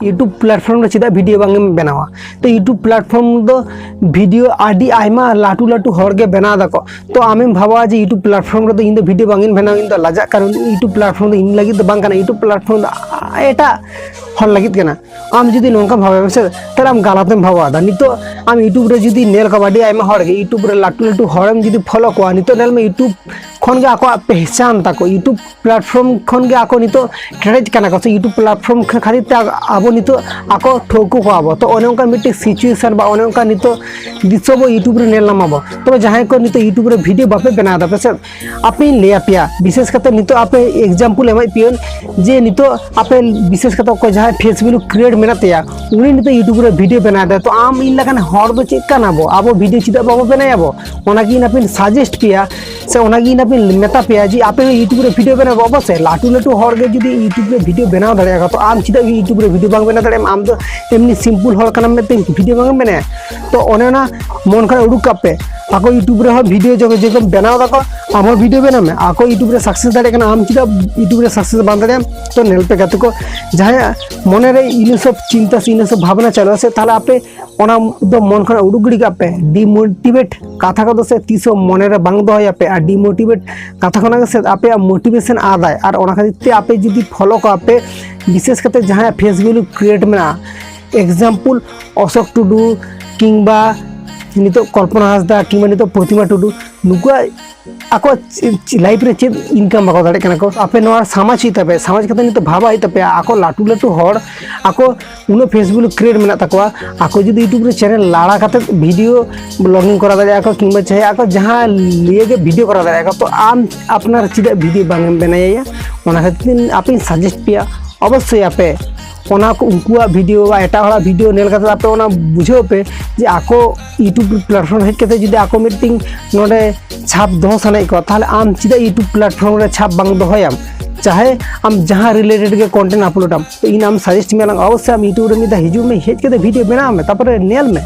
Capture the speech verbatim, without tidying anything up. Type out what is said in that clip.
YouTube platform ᱨᱮ ᱪᱮᱫᱟᱜ video ᱵᱟᱝ ᱮᱢ ᱵᱮᱱᱟᱣᱟ? ᱛᱚ YouTube platform ᱫᱚ ᱵᱷᱤᱰᱤᱭᱳ ᱟᱹᱰᱤ ᱟᱭᱢᱟ ᱞᱟᱹᱴᱩ ᱞᱟᱹᱴᱩ ᱦᱚᱲ ᱜᱮ ᱵᱮᱱᱟᱣ ᱫᱟᱠᱚ᱾ ᱛᱚ ᱟᱢᱮᱢ ᱵᱷᱟᱵᱟᱣᱟ ᱡᱮ YouTube platform ᱨᱮᱫᱚ ᱤᱧ ᱫᱚ ᱵᱷᱤᱰᱤᱭᱳ ᱵᱟᱝ ᱤᱧ ᱵᱮᱱᱟᱣᱟ, ᱤᱧ ᱫᱚ ᱞᱟᱡᱟᱜ ᱠᱟᱱᱟ, YouTube platform ᱫᱚ ᱤᱧ ᱞᱟᱹᱜᱤᱫ ᱫᱚ ᱵᱟᱝ ᱠᱟᱱᱟ, YouTube platform ᱫᱚ ᱮᱴᱟᱜ ᱦᱚᱲ ᱞᱟᱹᱜᱤᱫ ᱠᱟᱱᱟ᱾ ᱟᱢ ᱡᱩᱫᱤ ᱱᱚᱝᱠᱟᱢ ᱵᱷᱟᱵᱟᱣᱟ ᱥᱮ, ᱛᱟᱦᱞᱮ ᱟᱢ ᱜᱟᱞᱟᱛᱮᱢ ᱵᱷᱟᱵᱟᱣᱟ᱾ ᱱᱤᱛᱚᱜ ᱟᱢ YouTube ᱨᱮ ᱡᱩᱫᱤ ᱧᱮᱞ ᱠᱚᱣᱟ ᱟᱹᱰᱤ ᱟᱭᱢᱟ ᱦᱚᱲ ᱜᱮ YouTube ᱨᱮ ᱞᱟᱹᱴᱩ ᱞᱟᱹᱴᱩ ᱦᱚᱲᱮᱢ ᱡᱩᱫᱤ ᱯᱷᱚᱞᱳ ᱠᱚᱣᱟ, ᱱᱤᱛᱚᱜ ᱧᱮᱞ ᱢᱮ YouTube ᱠᱷᱚᱱ ᱜᱮ ᱟᱠᱚᱣᱟᱜ ᱯᱮᱦᱪᱟᱱ ᱛᱟᱠᱚ, YouTube platform ᱠᱷᱚᱱ ᱜᱮ ᱟᱠᱚ ᱱᱤᱛᱚᱜ ᱴᱨᱮᱰ ᱠᱟᱱᱟ ᱠᱚ ᱥᱮ, YouTube platform ᱠᱷᱟᱹᱛᱤᱨ ᱛᱮ ᱟᱵᱚ ᱱᱤᱛᱚᱜ ᱟᱠᱚ ᱴᱷᱟᱹᱣᱠᱟᱹ ᱠᱚᱣᱟ ᱵᱚ᱾ ᱛᱚ ᱚᱱᱮ ᱚᱱᱠᱟ ᱢᱤᱫᱴᱤᱡ situation ᱵᱟ ᱚᱱᱮ ᱚᱱᱠᱟ ᱱᱤᱛᱚᱜ ᱫᱨᱤᱥᱥᱚ ᱵᱚ YouTube ᱨᱮ ᱧᱮᱞ ᱧᱟᱢᱟ ᱵᱚ᱾ ᱛᱚᱵᱮ ᱡᱟᱦᱟᱸᱭ ᱠᱚ ᱱᱤᱛᱚᱜ YouTube ᱨᱮ ᱵᱷᱤᱰᱤᱭᱳ ᱵᱟᱯᱮ ᱵᱮᱱᱟᱣ ᱮᱫᱟ ᱯᱮ ᱥᱮ, ᱟᱯᱮᱧ ᱞᱟᱹᱭ ᱟᱯᱮᱭᱟ, ᱵᱤᱥᱮᱥ ᱠᱟᱛᱮ ᱱᱤᱛᱚᱜ ᱟᱯᱮ example ᱮᱢᱟᱭ ᱯᱮᱭᱟᱹᱧ ᱡᱮ ᱱᱤᱛᱚᱜ ᱟᱯᱮ ᱵᱤᱥᱮᱥ ᱠᱟᱛᱮ ᱚᱠᱚᱭ ᱡᱟᱦᱟᱸᱭ ᱯᱷᱮᱥ ᱵᱷᱮᱞᱩ ᱠᱨᱤᱭᱮᱴ ᱢᱮᱱᱟᱜ ᱛᱟᱭᱟ, ᱩᱱᱤ ᱱᱤᱛᱚᱜ YouTube ᱨᱮ ᱵᱷᱤᱰᱤᱭᱳ ᱵᱮᱱᱟᱣ ᱮᱫᱟ᱾ ᱛᱚ ᱟᱢ ᱤᱧ ᱞᱮᱠᱟᱱ ᱦᱚᱲ ᱫᱚ ᱪᱮᱫ ᱠᱟᱱᱟ ᱵᱚ? ᱟᱵᱚ ᱵᱷᱤᱰᱤᱭᱳ ᱪᱮᱫᱟᱜ ᱵᱟᱵᱚ ᱵᱮᱱᱟᱣ ᱟᱵᱚ? ᱚᱱᱟᱜᱮ ᱤᱧ ᱟᱯᱮᱧ ᱥᱟᱡᱮᱥᱴ ᱯᱮᱭᱟ ᱥᱮ ᱚᱱᱟᱜᱮ ᱤᱧ ᱟᱯᱮᱧ ᱢᱮᱛᱟ ᱯᱮᱭᱟ ᱡᱮ ᱟᱯᱮ ᱦᱚᱸ YouTube ᱨᱮ ᱵᱷᱤᱰᱤᱭᱳ ᱵᱮᱱᱟᱣ ᱵᱚ᱾ ᱚᱵᱚᱥᱥᱳᱭ ᱞᱟᱹᱴᱩ ᱞᱟᱹᱴᱩ ᱦᱚᱲ ᱜᱮ ᱡᱩᱫᱤ YouTube ᱨᱮ ᱵᱷᱤᱰᱤᱭᱳ ᱵᱮᱱᱟᱣ ᱫᱟᱲᱮᱭᱟᱜᱼᱟ ᱠᱚ, ᱛᱚ ᱟᱢ ᱪᱮᱫᱟᱜ YouTube ᱨᱮ ᱵᱷᱤᱰᱤᱭᱳ ᱵᱟᱝ ᱵᱮᱱᱟᱣ ᱫᱟᱲᱮᱭᱟᱜᱼᱟᱢ? ᱟᱢ ᱫᱚ ᱮᱢᱱᱤ ᱥᱤᱢᱯᱩᱞ ᱦᱚᱲ ᱠᱟᱱᱟᱢ ᱢᱮᱱᱛᱮ ᱵᱷᱤᱰᱤᱭᱳ ᱵᱟᱝ ᱮᱢ ᱵᱮᱱᱟᱣᱟ? ᱛᱚ ᱚᱱᱮ ᱚᱱᱟ ᱢᱚᱱ ᱠᱷᱚᱱ ᱩᱰᱩᱠ ᱠᱟᱜ ᱯᱮ᱾ ᱟᱠᱚ YouTube ᱨᱮᱦᱚᱸ ᱵᱷᱤᱰᱤᱭᱳ ᱡᱚᱠᱷᱚᱱ ᱡᱚᱠᱷᱚᱱ ᱵᱮᱱᱟᱣ ᱫᱟᱠᱚ, ᱟᱢ ᱦᱚᱸ ᱵᱷᱤᱰᱤᱭᱳ ᱵᱮᱱᱟᱣ ᱢᱮ᱾ ᱟᱠᱚ YouTube ᱨᱮ ᱥᱟᱠᱥᱮᱥ ᱫᱟᱲᱮᱭᱟᱜ ᱠᱟᱱᱟ, ᱟᱢ ᱪᱮᱫᱟᱜ YouTube ᱨᱮ ᱥᱟᱠᱥᱮᱥ ᱵᱟᱝ ᱫᱟᱲᱮᱭᱟᱜᱼᱟᱢ? ᱛᱚ ᱧᱮᱞ ᱯᱮ ᱜᱟᱛᱮ ᱠᱚ, ᱡᱟᱦᱟᱸᱭᱟᱜ ᱢᱚᱱᱮ ᱨᱮ ᱤᱱᱟᱹ ᱥᱚᱵ ᱪᱤᱱᱛᱟᱹ ᱥᱮ ᱤᱱᱟᱹ ᱥᱚᱵ ᱵᱷᱟᱵᱽᱱᱟ ᱪᱟᱞᱩᱜᱼᱟ ᱥᱮ, ᱛᱟᱦᱞᱮ ᱟᱯᱮ ᱚᱱᱟ ᱫᱚ ᱢᱚᱱ ᱠᱷᱚᱱ ᱩᱰᱩᱠ ᱜᱤᱰᱤ ᱠᱟᱜ ᱯᱮ, ᱰᱤᱢᱳᱴᱤᱵᱷᱮᱴ ᱠᱟᱛᱷᱟ ᱠᱚᱫᱚ ᱥᱮ ᱛᱤᱥ ᱦᱚᱸ ᱢᱚᱱᱮ ᱨᱮ ᱵᱟᱝ ᱫᱚᱦᱚᱭ ᱟᱯᱮ᱾ ᱟᱨ ᱰᱤᱢᱳᱴᱤᱵᱷᱮᱴ ᱠᱟᱛᱷᱟ ᱠᱷᱚᱱᱟᱜ ᱜᱮ ᱥᱮ ᱟᱯᱮᱭᱟᱜ ᱢᱳᱴᱤᱵᱷᱮᱥᱚᱱ ᱟᱫᱟᱭ᱾ ᱟᱨ ᱚᱱᱟ ᱠᱷᱟᱹᱛᱤᱨ ᱛᱮ ᱟᱯᱮ ᱡᱩᱫᱤ ᱯᱷᱚᱞᱳ ᱠᱚᱣᱟ ᱯᱮ, ᱵᱤᱥᱮᱥ ᱠᱟᱛᱮ ᱡᱟᱦᱟᱸᱭᱟᱜ ᱯᱷᱮᱥ ᱵᱷᱮᱞᱩ ᱠᱨᱤᱭᱮᱴ ᱢᱮᱱᱟᱜᱼᱟ, example ᱚᱥᱳᱠ ᱴᱩᱰᱩ ᱠᱤᱝᱵᱟ ᱱᱤᱛᱚᱜ ᱠᱚᱞᱯᱚᱱᱟ ᱦᱟᱸᱥᱫᱟ ᱠᱤᱝᱵᱟ ᱱᱤᱛᱚᱜ ᱯᱨᱚᱛᱤᱢᱟ ᱴᱩᱰᱩ, ᱱᱩᱠᱩᱣᱟᱜ ᱟᱠᱚᱣᱟᱜ ᱞᱟᱭᱤᱯᱷ ᱨᱮ ᱪᱮᱫ ᱤᱱᱠᱟᱢ ᱵᱟᱠᱚ ᱫᱟᱲᱮᱭᱟᱜ ᱠᱟᱱᱟ ᱠᱚ? ᱟᱯᱮ ᱱᱚᱣᱟ ᱥᱟᱢᱟᱡᱽ ᱦᱩᱭᱩᱜ ᱛᱟᱯᱮ, ᱥᱟᱢᱟᱡᱽ ᱠᱟᱛᱮ ᱱᱤᱛᱚᱜ ᱵᱷᱟᱵᱟ ᱦᱩᱭᱩᱜ ᱛᱟᱯᱮᱭᱟ᱾ ᱟᱠᱚ ᱞᱟᱹᱴᱩ ᱞᱟᱹᱴᱩ ᱦᱚᱲ, ᱟᱠᱚ ᱩᱱᱟᱹᱜ ᱯᱷᱮᱥ ᱵᱷᱮᱞᱩ ᱠᱨᱤᱭᱮᱴ ᱢᱮᱱᱟᱜ ᱛᱟᱠᱚᱣᱟ, ᱟᱠᱚ ᱡᱩᱫᱤ YouTube ᱨᱮ ᱪᱮᱱᱮᱞ ᱞᱟᱲᱟ ᱠᱟᱛᱮ ᱵᱷᱤᱰᱤᱭᱳ ᱵᱞᱚᱜᱤᱝ ᱠᱚᱨᱟᱣ ᱫᱟᱲᱮᱭᱟᱜᱼᱟ ᱠᱚ ᱠᱤᱝᱵᱟ ᱪᱟᱦᱮ ᱟᱠᱚ ᱡᱟᱦᱟᱸ ᱞᱤᱭᱮ ᱜᱮ ᱵᱷᱤᱰᱤᱭᱳ ᱠᱚᱨᱟᱣ ᱫᱟᱲᱮᱭᱟᱜᱼᱟ ᱠᱚ, ᱛᱚ ᱟᱢ ᱟᱯᱱᱟᱨ ᱪᱮᱫᱟᱜ ᱵᱷᱤᱰᱤᱭᱳ ᱵᱟᱝ ᱮᱢ ᱵᱮᱱᱟᱣᱮᱭᱟ? ᱚᱱᱟ ᱠᱷᱟᱹᱛᱤᱨ ᱟᱯᱮᱧ ᱥᱟᱡᱮᱥᱴ ᱯᱮᱭᱟ, ᱚᱵᱚᱥᱥᱳᱭ ᱟᱯᱮ ᱚᱱᱟ ᱠᱚ ᱩᱱᱠᱩᱣᱟᱜ ᱵᱷᱤᱰᱤᱭᱳ ᱵᱟ ᱮᱴᱟᱜ ᱦᱚᱲᱟᱜ ᱵᱷᱤᱰᱤᱭᱳ ᱧᱮᱞ ᱠᱟᱛᱮ ᱟᱯᱮ ᱚᱱᱟ ᱵᱩᱡᱷᱟᱹᱣ ᱯᱮ ᱡᱮ ᱟᱠᱚ YouTube ᱯᱞᱟᱴᱯᱷᱚᱨᱢ ᱦᱮᱡ ᱠᱟᱛᱮ ᱡᱩᱫᱤ ᱟᱠᱚ ᱢᱤᱫᱴᱤᱝ ᱱᱚᱰᱮ ᱪᱷᱟᱯ ᱫᱚᱦᱚ ᱥᱟᱱᱟᱭᱮᱫ ᱠᱚᱣᱟ, ᱛᱟᱦᱞᱮ ᱟᱢ ᱪᱮᱫᱟᱜ YouTube ᱯᱞᱟᱴᱯᱷᱚᱨᱢ ᱨᱮ ᱪᱷᱟᱯ ᱵᱟᱝ ᱫᱚᱦᱚᱭᱟᱢ? ᱪᱟᱦᱮ ᱟᱢ ᱡᱟᱦᱟᱸ ᱨᱤᱞᱮᱴᱮᱰ ᱜᱮ ᱠᱚᱱᱴᱮᱱᱴ ᱟᱯᱞᱳᱰ ᱟᱢ, ᱛᱚ ᱤᱧ ᱟᱢ ᱥᱟᱡᱮᱥᱴ ᱢᱮᱭᱟᱞᱟᱝ, ᱚᱵᱚᱥᱥᱳᱭ ᱟᱢ YouTube ᱨᱮ ᱢᱤᱫ ᱫᱷᱟᱣ ᱦᱤᱡᱩᱜ ᱢᱮ, ᱦᱮᱡ ᱠᱟᱛᱮ ᱵᱷᱤᱰᱤᱭᱳ ᱵᱮᱱᱟᱣ ᱢᱮ, ᱛᱟᱨᱯᱚᱨᱮ ᱧᱮᱞ ᱢᱮ᱾